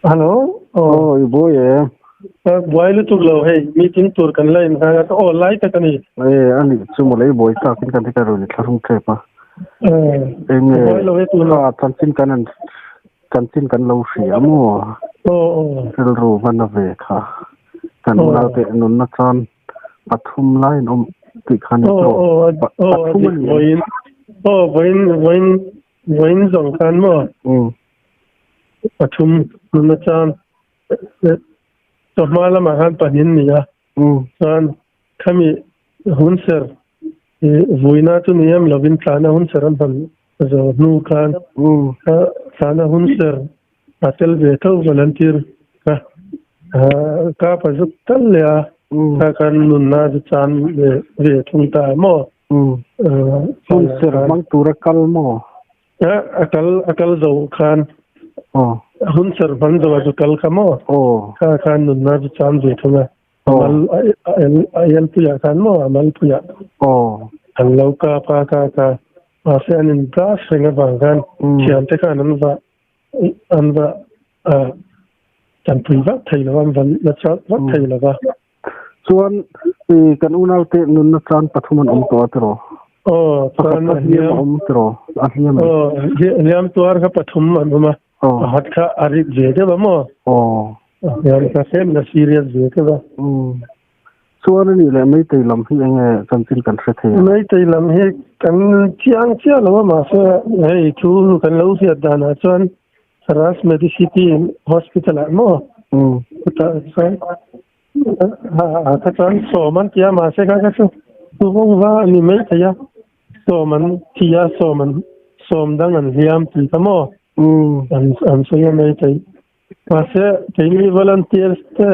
Hello. Aw i buai em? Buai lutuk lo hei meeting tur kan la inhang a ka aw lai tak a ni. E a nih chu mawle i buai takin kan ti ka rawn i thlahrung tep a. Eng nge Buai lo e tuna. Kha chanchin kan an chanchin kan lo hria maw? Aw aw. Rilru va na ve kha. Kan unaute nunna chuan pathum lai an awm tih kha ni tawh. Aw aw Pathum a ni em? Vawiin aw vawiin vawiin vawiin zawng khan maw? Pathum nunna chuan chawhma lamah khan pahnih ni a, chuan khami hunser vuina chu ni em lovin tlana hunser an hman zo hnu khan tlana hunser a tel ve tho volunteer kha ka pa zuk tal leh a, kha khan nunna chu chan ve thung ta maw. Hunser hmang tura kal maw? A kal a kal zo khan hun ser hman zo a zu kal kha maw kha khan nunna chu cham ve thung a mal a el puiah khan maw a mal puiah an lo kap a ka ka mahse an in gas reng avang khan thiante khan an va an va tanpui vak thei lo an va la chak vak thei lo va. Chuan kan unaute nunna chan pathum an awm tawh a tiraw? Aw, chuan a hliam a awm tiraw? A hliam em? Aw, hliam tuar kha pathum an awm a. Pakhat kha a rit ve deuh a maw? Aw. A hliam kha tlem la serious ve deuh a. Chuan a nih leh Meitei lam hi enge chanchin kan hre thei a? Meitei lam hi kan chiang chiah lo a, mahse hei thu kan lo hriat danah chuan Ras Medicity Hospital ah maw? Chutah chuan kha chuan sawm an ti a, mahse kha kha chu vawng va a ni mai thei a, sawm an thi a, sawm an sawm dang an hliam tih kha maw? An an sawi a mai thei. Mahse keini volunteers te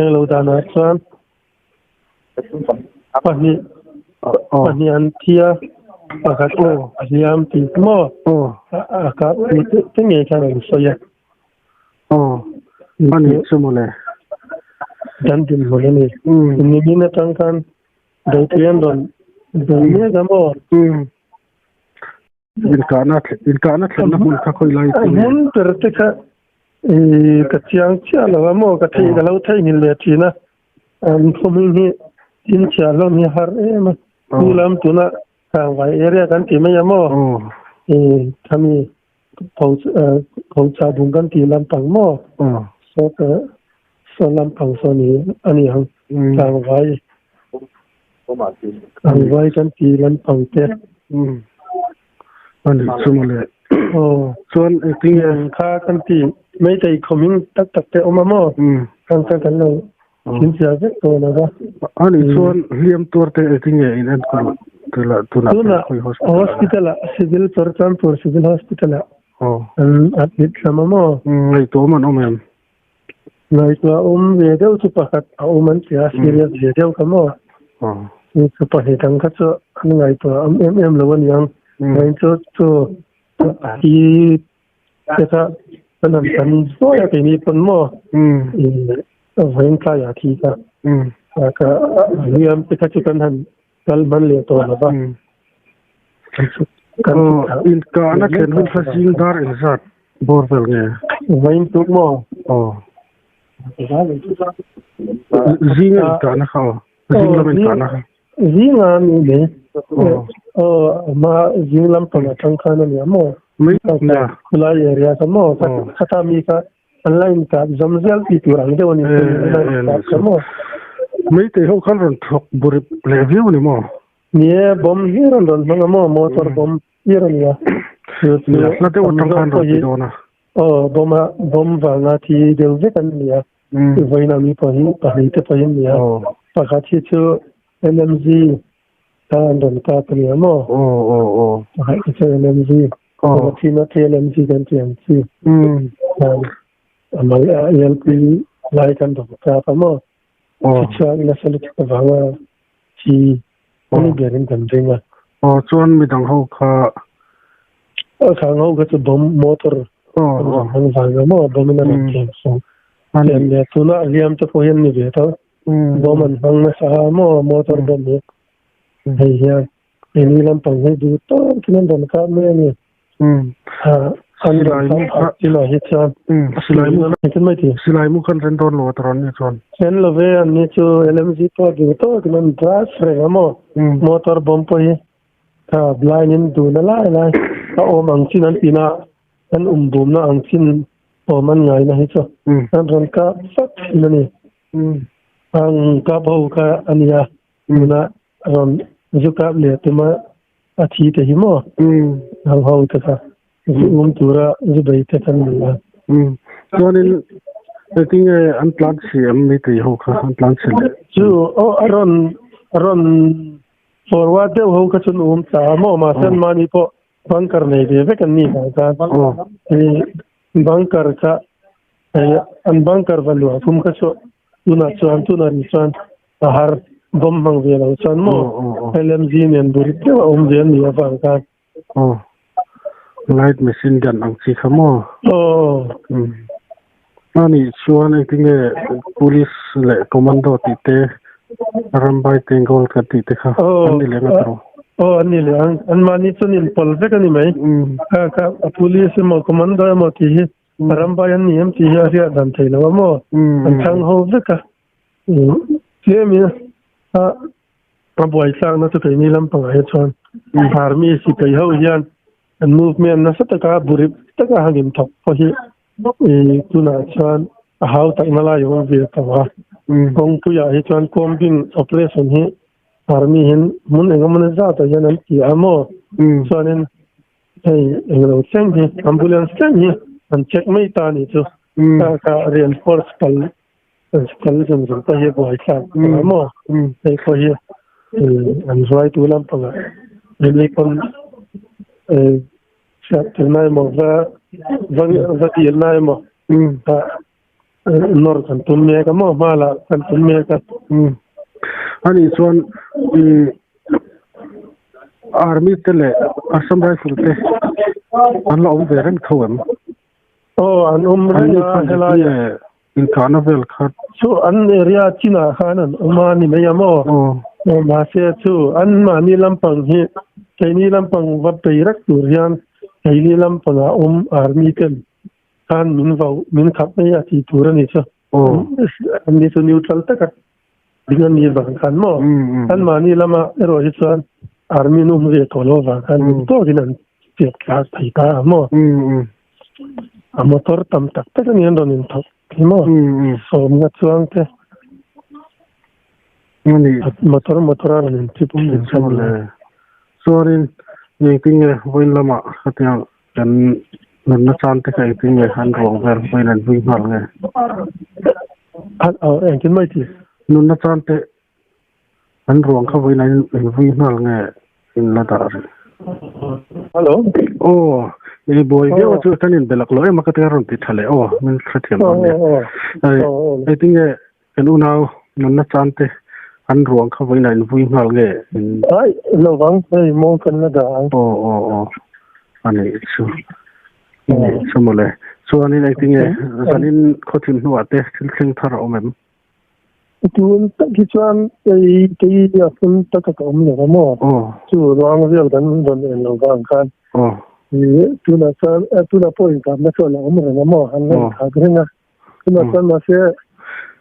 englo danah chuan Pahnih pahnih an thi a, pakhat a hliam tih maw a kap tih te ngei khan an sawi a. Aw, a nih chu mawle. Kan dinhmun a ni. Nimin atang khan Dawtui an rawn bei mek a maw? Inkahna inkahna thlenna hmun kha khawi lai chu nge? Hmun ber te kha i ka chiang chiah lo a maw ka thei ka lo theihnghilh leh thin a. An khawhming hi in chhiah hlawm hi har em a. Chu lam tuna Kangvai area kan ti mai a maw? I khami Phocha bung kan tih lampang maw? Saw ka saw lampang saw ni a ni ang. Kangvai Kangvai kan tih lampang te. A nih chu mawle. Aw. Chuan engtin nge? Kha kan ti Meitei khawming tak tak te awm a maw? Kan kha kan lo Chhinchhiah vek tawh lo va. A nih chuan hliam tuar te engtin nge in enkawl tila tunah Tunah hospital ah civil Churachandpur civil hospital ah an admit hlawm a maw? Ngaihtuah awm an awm em? Ngaihtuah awm ve deuh chu pakhat a awm an ti a, serious ve deuh kha maw? Chu chu pahnih dang kha chu an ngaihtuah awm em em lo aniang. Ngaih chu chu hi Te kha kan han kan zuai a keini pawn maw vawiin tlaiah khi kha ka hliam te kha chu kan han kal hman leh tawh lo va. Inkahna thlen hun kha zing dar engzat bawr vel nge? Vawiin tuk maw? Aw. Zing a inkahna kha aw. Zing lam inkahna kha. Zinga mi mai. Aw ama zing lam pang atang khan a nia maw? Mai nia. Khulai area kha maw? Khata mi kha an la inkap zawm zel tih tur ang deuh a ni. An la inkap kha maw? Meitei ho khan rawn thawk bur leh viau a ni maw? Ni e, bomb hlir an rawn hmang a maw? Motor bomb hlir a nia. Nia, hla deuh atang khan rawn ti dawn a. Aw, bomb a bomb vanga thi deuh vek an ni a. Vawiin mi pahnih pahnih te pawhin ni a. Pakhat hi chu LMG kha an rawn kap a ni a maw? Pakhat hi chu LMG. Pakhat hi na LMG kan tih ang chi. A mal a LP lai kan rawn kap a maw? Chhuak nasa lutuk avanga thi ani berin kan ring a. Aw chuan midang ho kha. Khang ho kha chu bomb motor an rawn hmang vang a maw bomb in an rawn thleng sawn. Hliam leh tuna hliam te pawh hian ni ve tho. Bomb an hmang nasa a maw motor bomb hi. Hei hian keini lampang hi duh tawk in an rawn kap mai a ni. An rawn Silai mu kap kha chinah hi chuan um silai mu engtin mai ti? Silai mu khan ren dawn lo a tarawn ni chuan. Ren lo ve an ni chu LMG pawh duh tawkin an blast reng a maw? Um. Motor bomb pawh hi kha blind in duhna lai lai a awm ang chin an tina an um bumna ang chin awm an ngaina hi chu Um. an rawn kap vak thin a ni. Um. Ang kap ho kha a nia tuna rawn zu kap leh tuma a thi te hi maw? Um. Ang ho te kha zu um tura zu bei te kan ni a. Um. Chuanin engtinge an tlan chhi em meitei ho kha an tlan chhi leh? Chu aw a rawn a rawn forward deuh ho kha chuan um tla a maw? Mahse an mahni pawh bunker nei ve vek an ni vang khan Aw. Bunker kha an bunker va luah kum kha chu tunah chuan tunah ri chuan a har bomb hmang ve lo chuan maw LMG nen bur deuh a awm ve an ni avang khan. Aw. Light machine gun ang chi kha maw? Aw. Ani chuan engtinge police leh commando tih te Rambai Tengol kan tih te kha an ni leh ngat rawh. Aw an ni leh ang. An mahni chuan inpawl vek a ni mai. Kha kha a police emaw commando emaw tih hi Rambai an ni em tih hi a hriat dan thei lo a maw? An chhang ho vek a. Tlem in a a buaithlakna chu keini lampangah hi chuan army sipai ho hian an movement nasa taka burip taka hangin thawk pawh hi tunah chuan a hau takna lai a awm ve tawh a. Kawngpuiah hi chuan combing operation hi army hian hmun engemaw zatah hian an ti a maw? Chuanin hei englo thleng hi ambulance thleng hi an check mai ta a nih chu. Kha kha reinforce kal kal zawng zawng pawh hi a buaithlak tawh a maw? Hei pawh hi an hruaitu lampangah Delhi pawn Hriat tirna emaw va va va dilna emaw ah nawr kan tum mek a maw hma lah kan tum mek a. Ani chuan army te leh Assam Rifle te an la awm ve reng tho em? Aw an awm reng a helai ah. Inkahna vel kha. Chu an area chinah khan an awm a ni mai a maw? Aw. Mahse chu anmahni lampang hi keini lampang va bei rek tur hian keini lampangah awm army ten khan min vau min khap mai a tih tur a ni chu. Aw. Anni chu neutral taka ding a nih vang khan maw? Anmahni lama erawh hi chuan army an awm ve tawh lo vang khan duh tawkin an chet thlak thei ta a maw? A motor tam tak tak a ni an rawn inthawk hi maw? Sawmna chuang te motor motor a rawn inthip thin kha a ni a. Chuanin engtin nge vawiin lamah khatiang kan nunna chan te kha engtin nge an ruang vel vawiin an vui nghal nge? Engtin mai ti? Nunna chan te an ruang kha vawiin an invui nghal nge in la dah rih? Hello. Aw, i buai viau a chu kan inbe lak lo em a ka tia rawn ti tha leh aw, min hrethiam dawn nia. Hei tinge kan unau nunna chan te an ruang kha vawiin an invui nghal nge in? Ai, lovang, hei mawng kan la dah ang. Aw, aw, aw, a nih chu. A nih chu mawle. Chuanin engtinge zanin khawthim hnuah te thil thleng thar a awm em? Tun tak hi chuan kei kei a hmun taka ka awm lo a maw? Chu ruang vel kan rawn en lo vang khan tunah chuan tunah pawh inkapna chu a la awm reng a maw? An la inkhak reng a. Tunah chuan mahse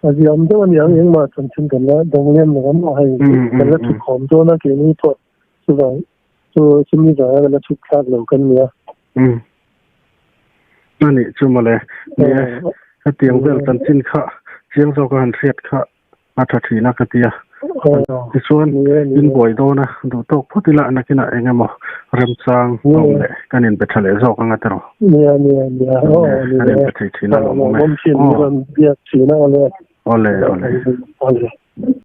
a ziam deuh a niang engmah chanchin kan la dawng lem lo a maw? Hei kan la chhukkhawm dawn a keini pawh chuvang chu chumi vanga kan la chhuk thlak lo kan nia. A nih chu mawle. Nia, hetiang vel chanchin kha chiang zawk a han hriat kha a tha thin a ka ti a. Tichuan, in buai dawn a, duh tawk phawt ila nakinah eng emaw remchang a awm leh kan inbe tha leh zawk anga tiraw? Nia, nia, nia. Kan inbe thei thin a lawm awm e. Awle, awle. Awle.